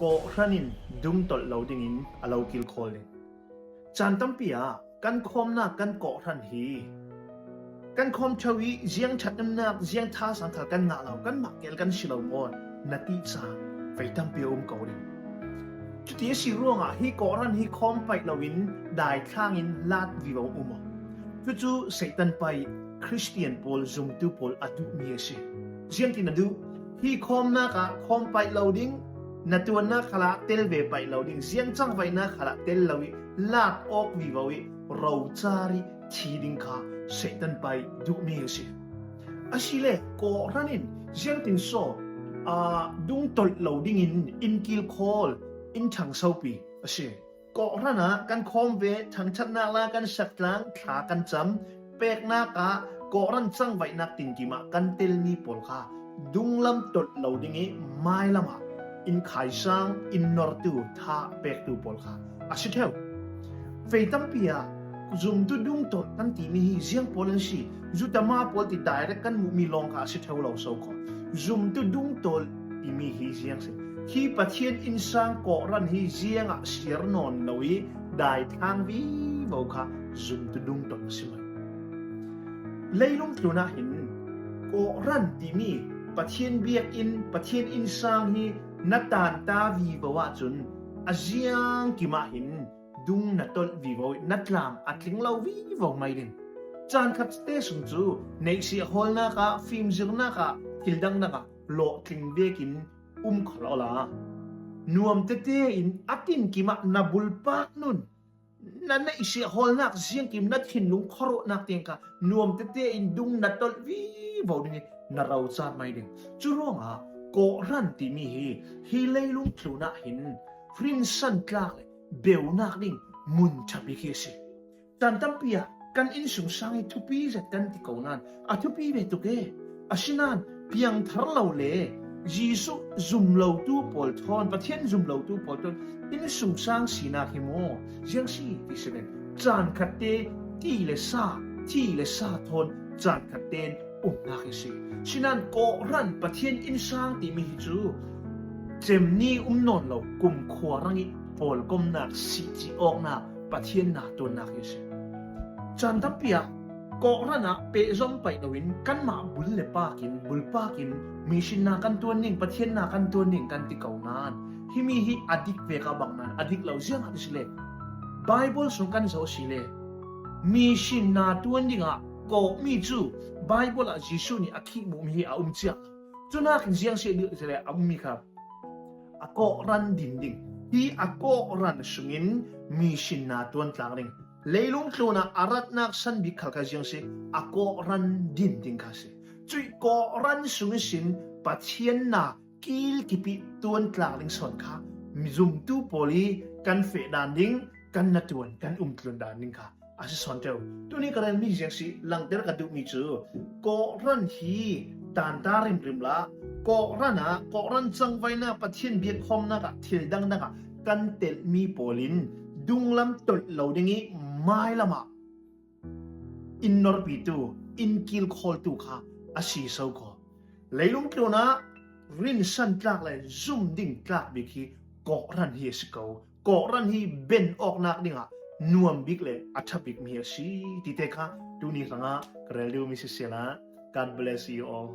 Kawhhran in dungtolh lo dingin a lo kilkhawl ding. Caan tampi ah kan khawmnak kan kawhhran hi kan khawm ṭheo i ziang ṭhathnemnak, ziang thazaang khal kan ngah lo, kanmah kel kan si lo maw na ti caan vei tampi a um ko ding. Cuti a si ruangah hi kawhhran hi khawm paih loin daithlang in laat vivo um aw. Cucu Satan pai Christian pawl zumtu pawl a duhmi a si. Ziangtin a duh? Hi khawmnak ah khawm paih lo ding, na tuannak khal ah tel ve paih lo ding, ziangcang vaihnak khal ah tel lo i lak awk vivo i rocar i thi ding kha Satan pai duhmi a si. Asile kawhhran in ziangtin saw uh, dungtolh lo ding in inn kilkhawl, inn ṭhangsopi a si. Kawhhran ah kan khawm ve, thangṭhatnak la kan sak tlang, thla kan cam, peknak ah kawhhran cangvaihnak tinkim ah kan telmi pawl kha dunglam tolh lo ding i mailam ah inn khaisang, inn nortu, tha pektu pawl kha a si ṭheo. Fei tampi ah zumtu dungtolh kan timi hi ziang pawl an si, zutama pawl ti direct kan hmuhmi lawng kha a si ṭheo lo so kho. Zumtu dungtolh timi hi ziang si. Hi Pathian innsang kawhran hi ziang ah siar nawn lo i daithlang vivo kha zumtu dungtolh a si mai. Leilung tlun ah hin kawhran timi Pathian biakinn, Pathian innsang hi na tanta vivo ahcun a ziang kim ah hin dung na tolh vivo i na tlam a tling lo vivo mai ding. Caan khat te sung cu neihsiah hawlnak ah, fimzirnak ah, thil dangdang ah hlawhtling vekin um kho lo la. Nuam tete in a tinkim ah na bulpak nun na neihsiah hawlnak ziangkim na thinlung khuaruahnak tiang kha nuam tete in dung na tolh vivo ding i na ro caan mai ding. Cu ruangah kawhran timi hi hi leilung tlun ah hin hrinsan tlak le beunak ding mun ṭha bik hi a si. Caan tampi ah kan innsung sang i thupi zet kan ti ko nain a thupi ve tuk ee. Asinain piangthar lo le Jesuh zum lotu pawl thawn, Pathian zum lotu pawl thawn innsung sang sinak hi maw ziang si ti si men. Caan khat te ti le sa, thi le sa thawn caan khat tein umnak hi si. Sinain kawhran Pathian innsang timi hi cu cemni um nawn lo kumkhua rang i pawlkomnak sihci awknak Pathian naa tuannak hi a si. Caan tampi ah kawhran ah pehzom paih loin kanmah bul le pakin bulpak in mi sin na kan tuan ning Pathian na kan tuan ning kan ti ko nain himi hi a dik ve ka bang nain a dik lo ziang ah ti si le Bible sung kan zoh si le mi sin na tuan ding ah kawhmi cu Bible ah Jesuh nih a khih mi hi a um cia. Cunak in ziang se le a ummi kha a kawhran din ding hi a kawhran sungin mi sin na tuan tlang ding leilung tlun ah a ratnak san bik khal kha ziang si a kawhran din ding kha si cui kawhran sung sin pathian na kil kipi tuan tlak ding son kha mizumtu pawl i kan fe dan ding kan na tuan kan um tlun dan ding kha a si sawn teu. Tuni ka relmi ziang si langter ka duhmi cu kawhran hi tanta rimrim la kawhran ah kawhran cangvainak Pathian biakkhawmnak ah thil dangdang ah kan telhmi pawl in dunglam tolh lo ding i mailam ah inn norpitu inn kilkhawltu kha a si so ko. Leilung tlun ah rinsan tlak le zum ding tlak bik hi kawhran hi a si ko. Kawhran hi ben awknak dingah nuam bik le a ṭha bikmi a si ti te kha tuni hrangah ka rel duhmi si sila God bless you all.